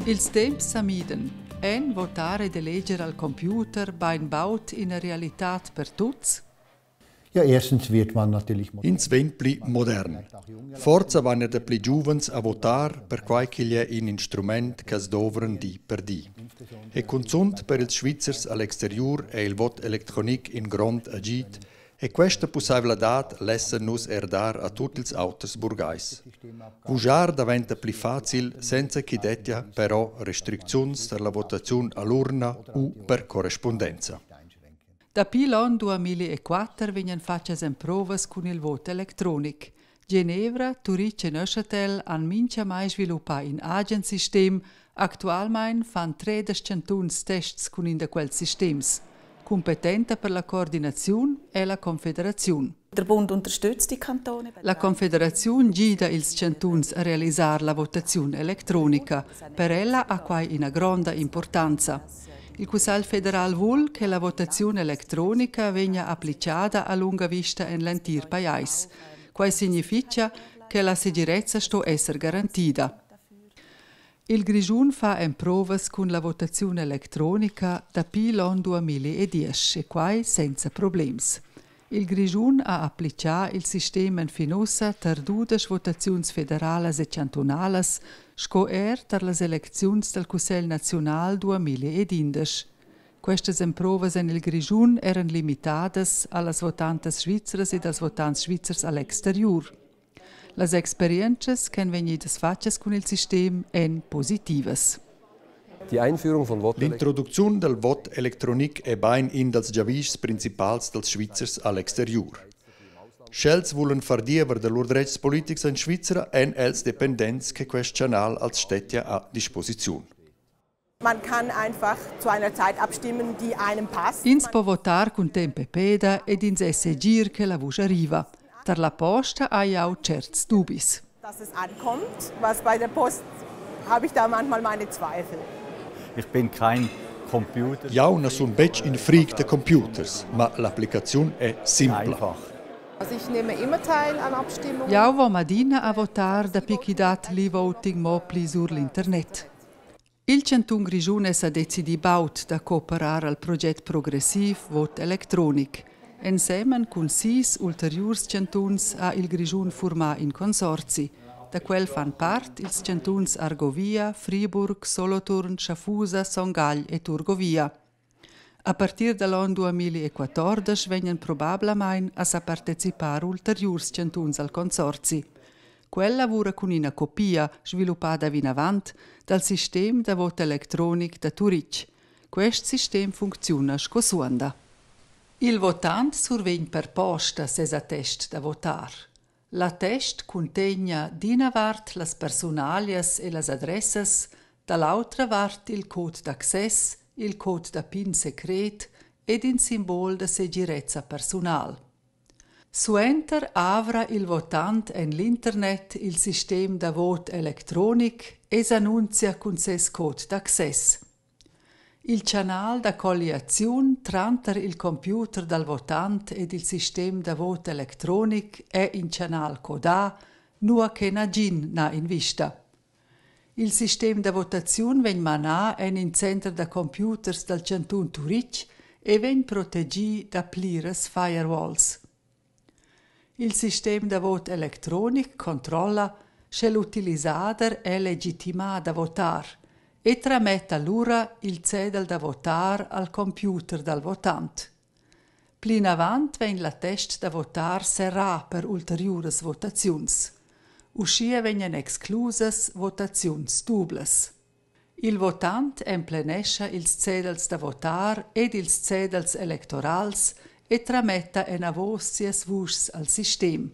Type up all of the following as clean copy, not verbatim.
Ils temps sa midan. En votar ed eleger al computer bainbaud ina realitad per tuts? Ja, erstens wird man natürlich Ins vegn pli modern. Forsa van er dapli giuvens a votar perquai ch'igl è in instrument ch'els dovran di per di. E cunzunt per ils Svizzers a l'exteriur è il vot electronic in grond agid e questa pussaivladad lessan nus er dar a tut ils auters burgais. Vuschar daventa pli facil senza ch'i dettia però restricziuns tar la votaziun a l'urna u per correspundenza. Dapi l'onn 2004 vegnan fatgas emprovas cun il vot electronic. Genevra, Turitg e Neuchâtel han mintgamai sviluppà in agen sistem. Actualmain fan 13 chantuns tests cun in da quels sistems. Cumpetenta per la coordinaziun è la Confederaziun. Der Bund unterstützt die Kantone. La Confederaziun gida ils chantuns a realisar la votaziun electronica. Per ella ha quai ina gronda importanza. Il Cussegl federal vul che la votaziun electronica vegnia applitgada a lunga vista en l'entir pajais. Quai signifitga che la segirezza sto esser garantida. Il Grischun fa emprovas cun la votaziun electronica dapi l'onn 2010 e quai senza problems. Il Grischun ha applitgà il sistem enfin ussa tar 12 votaziuns federalas e chantunalas sco er tar las elecziuns dal Cussegl naziunal 2011. Questas emprovas en il Grischun eran limitadas a las votantas svizras ed als votants svizzers a l'exteriur. Las experientschas ch'èn vegnidas fatgas cun il sistem èn positivas. L'introducziun dal vot electronic è bain in dals giavischs principals dals Svizzers a l'exteriur. Sch'els vulan far diever da lur dretgs politics en Svizra, èn els dependents che quest chanal als stettia a disposiziun. Man kann einfach zu einer Zeit abstimmen, die einem passt. Ins po votar cun temp e peda ed ins è segir che la vusch arriva. Tar la posta hai jau tscherts dubis. Dass es ankommt, was bei der Post habe ich da manchmal meine Zweifel. Ich bin kein Computer. Jau na sun betg in freak da computers, ma l'applicaziun è simpla. Einfach. Also ich nehme immer teil an Abstimmungen. Jau vom adina a votar dapi ch'i dat l'e-voting mo pli sur l'internet. Il chantun Grischun è sa decidì baud da cooperar al project progressiv Vot electronic. Ensemen cun sis ulteriurs chantuns ha il Grischun furmà in consorzi. Da quel fan part ils chantuns Argovia, Friburg, Soloturn, Schaffusa, Son Gagl e Turgovia. A partir da l'onn 2014 vegnan probablamain a sa participar ulteriurs chantuns al consorzi. Quel lavura cun ina copia sviluppada vinavant dal sistem da vot electronic da Turitg. Quest sistem funcziuna sco suonda. Il votant survegn per posta ses attest da votar. L'attest cuntegna d'ina vart las persunalias e las adressas, da l'autra vart il code d'access, il code da PIN secret ed in simbol da segirezza persunal. Suenter avra il votant en l'internet il sistem da vot electronic e s'annunzia cun ses code d'access. Il chanal da colliaziun tranter il computer dal votant ed il sistem da vot electronic è in chanal codà, nua che nagin n'ha invista. Il sistem da votaziun vegn manà en in center da computers dal chantun Turitg e vegn protegì da pliras firewalls. Il sistem da vot electronic controlla, sche l'utilisader è legitimà da votar e trametta lura il cedel da votar al computer dal votant. Plinavant vegn l'attest da votar serrà per ulteriuras votaziuns. Uschia vegnan exclusas votaziuns dublas. Il votant emplenescha ils cedels da votar ed ils cedels electorals e trametta enavos sias vuschs al sistem.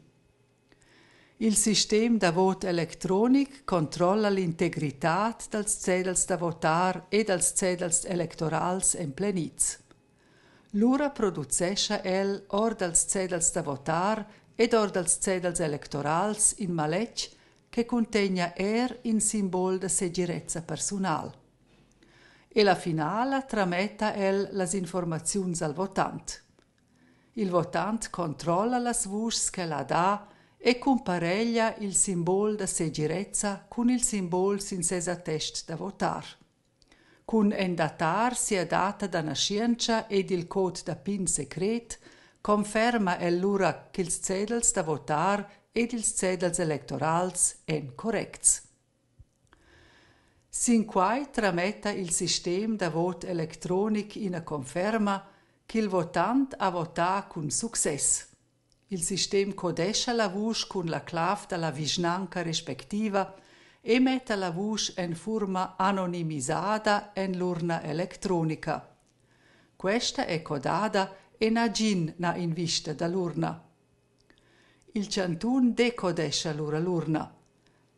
Il sistem da vot electronic controlla l'integritad dals cedels da votar e dals cedels electorals emplenids. Lura producescha el or dals cedels da votar ed or dals cedels electorals in maletg che cuntegna er in simbol da segirezza persunal. E la finala trametta el las informaziuns al votant. Il votant controlla las vuschs ch'el ha dà e cumpareglia il simbol da segirezza cun il simbol sin ses attest da votar. Cun endatar sia data da naschientscha ed il code da PIN secret conferma el lura ch'ils cedels da votar ed ils cedels electorals èn corrects. Sin quai trametta il sistem da vot electronic ina conferma ch'il votant ha votà cun success. Il sistem codescha la vusch cun la clav da la vischnanca respectiva e metta la vusch en furma anonimisada en l'urna electronica. Questa è codada e nagin n'ha invista da l'urna. Il chantun decodescha lura l'urna.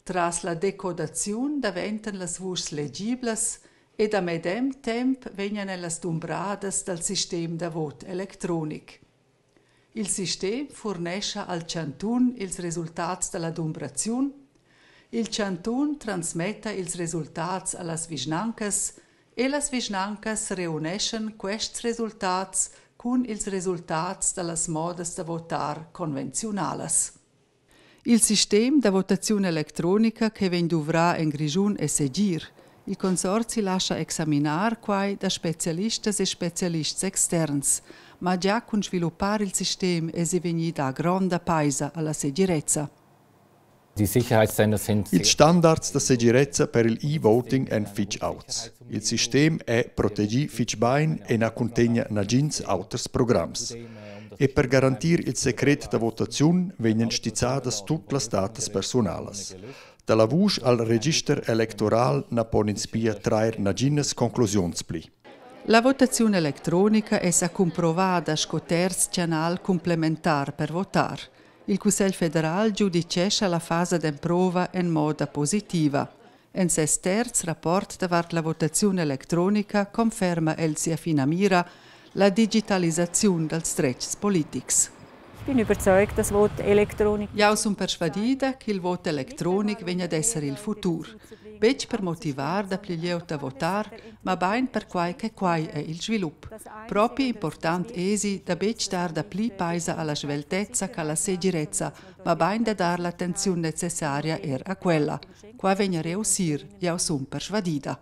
Tras la decodaziun daventan las vuschs legiblas ed a medem temp vegnan ellas dumbradas dal sistem da vot electronic. Il sistem furnescha al chantun ils resultats da la dumbraziun. Il chantun transmetta ils resultats a las vischnancas e las vischnancas reuneschan quests resultats cun ils resultats da las modas da votar convenziunalas. Il sistem da votaziun electronica che vegn duvrà en Grischun è segir. Il consorzi lascha examinar quai da spezialistas e spezialists externs. Ma gia cun sviluppar il sistem èsi vegnì dà gronda paisa a la segirezza. Ils standards da segirezza per il e-voting èn fitg auts. Il sistem è protegì fitg bain e na cuntegna nagins auters programs. E per garantir il secret da votaziun vegnan stizzadas tut las datas persunalas. Da la vusch al register electoral na pon ins pia trair naginas conclusiuns pli. La votaziun electronica è sa cumprovada sco terz chanal cumplementar per votar. Il Cussegl federal giudicescha la fasa d'emprova en moda positiva. En ses terz rapport davart la votaziun electronica conferma el sia finamira, la digitalisaziun dals dretgs politics. Ich bin überzeugt, dass Vote electronic Jau sun persvadida ch'il vot electronic vegn ad esser il futur. Betg per motivar dapli glieud da votar, mabain perquai che quai è il svilup. Propi important èsi da betg dar dapli paisa a la sveltezza ch'a la segirezza, mabain da dar l'attenziun necessaria er a quella. Qua vegn a reussir, jau sun persvadida.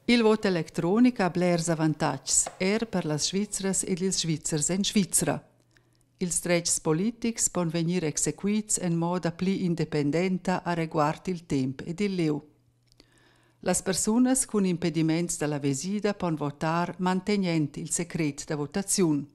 Il vot electronic ha blers avantatgs, er per las Svizras ed ils Svizzers en Svizra. Ils dretgs politics pon vegnir exequids en moda pli independenta areguard il temp ed il lieu. Las persunas cun impediments da la vesida pon votar mantegnend il secret da votaziun.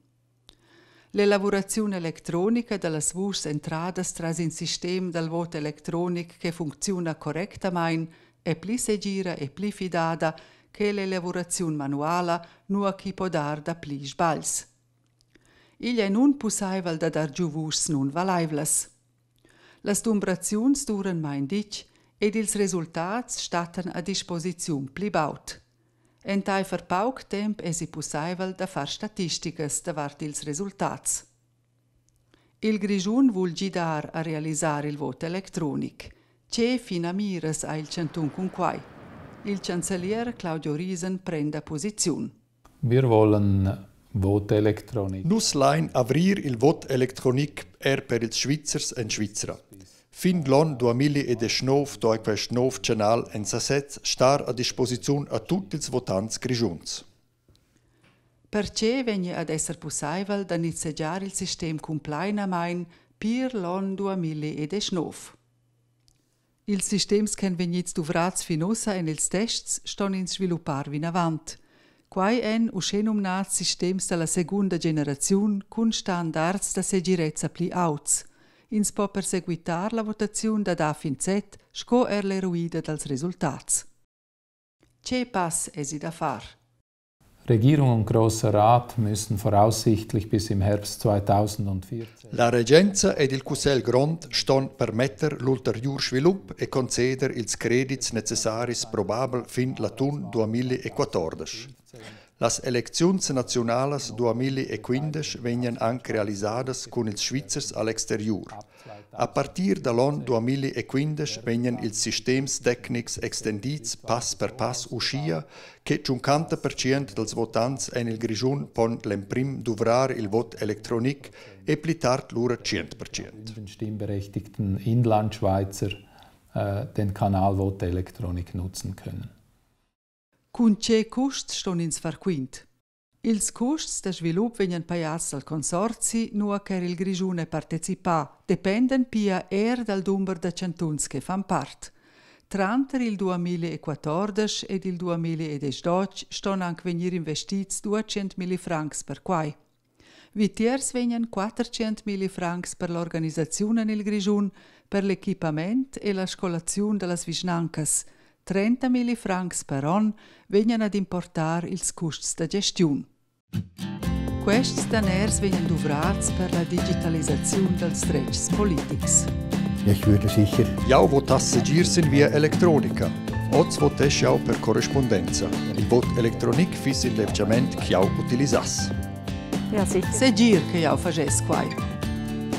L'elavuraziun electronica da las vuschs entradas tras in sistem dal vot electronic che funcziuna correctamain è pli segira e pli fidada che l'elavuraziun manuala, nua ch'i po dar dapli sbagls. Igl è nunpussaivel da dar giu vuschs nunvalaivlas. Las dumbraziuns duran main ditg ed ils resultats stattan a disposiziun pli baud. Entaifer pauc temp èsi pussaivel da far statisticas davart ils resultats. Il Grischun vul gidar a realisar il vot electronic. Tge finamiras ha il chantun cun quai? Il chancelier Claudio Riesen prenda posiziun. Wir wollen Vote electronic. Nus lain avrir il vot electronic er per ils Svizzers en Svizra. Fin l'onn 2019 duai quest nov chanal en sasez star a disposiziun a tut ils votants grischuns. Perche vegni ad esser pussaivel da nizzegiar il sistem cumplainamain pir l'onn 2019. Ils sistems ch'èn vegnids duvrads fin ussa en ils tests ston ins sviluppar vinavant. Quai èn uschenumnads sistems da la segunda generaziun cun standards da segirezza pli auts. Ins po persequitar la votaziun dad A fin Z sco er l'eruida dals resultats. Tge pass èsi da far? Regierung und Grosser Rat müssen voraussichtlich bis im Herbst 2014. La regenza ed il Cussegl grond ston permetter l'ulteriur svilup e conceder ils credits necessaris probabel fin l'atun 2014. Las elecziuns naziunalas 2015 vegnan anc realisadas cun ils Svizzers a l'exteriur. A partir da l'onn 2015 vegnan ils sistems tecnics extendids pass per pass uschia che 50% dals votants en il Grischun pon l'emprim duvrar il vot electronic e pli tard lura 100%. Den stimmberechtigten Inlandschweizer äh, den Kanal Vote Electronic nutzen können. Cun tge custs ston ins far quint? Ils custs da svilup vegnan pajads dal consorzi, nua ch'er il Grischun è participà, dependan pia er dal dumber da chantuns che fan part. Tranter il 2014 ed il 2018 ston anc vegnir investids 200 francs per quai. Vitiers vegnan 400 francs per l'organisaziun en il Grischun, per l'equipament e la scolaziun da las vischnancas. 30 francs per onn vegnan ad importar ils custs da gestiun. Quests daners vegnan duvrads per la digitalisaziun dals dretgs politics. Ich würde sicher. Jau votass segir sin via electronica. Oz votesch jau per correspondenza. Il vot electronic fiss il levgiament ch'jau utilisass. Ja, sicher. Segir che jau fagess quai.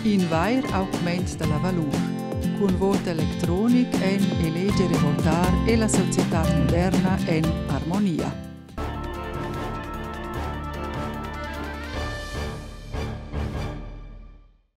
In vair augment da la valur. Cun vot electronic en eleger e votar e la societad moderna en armonia.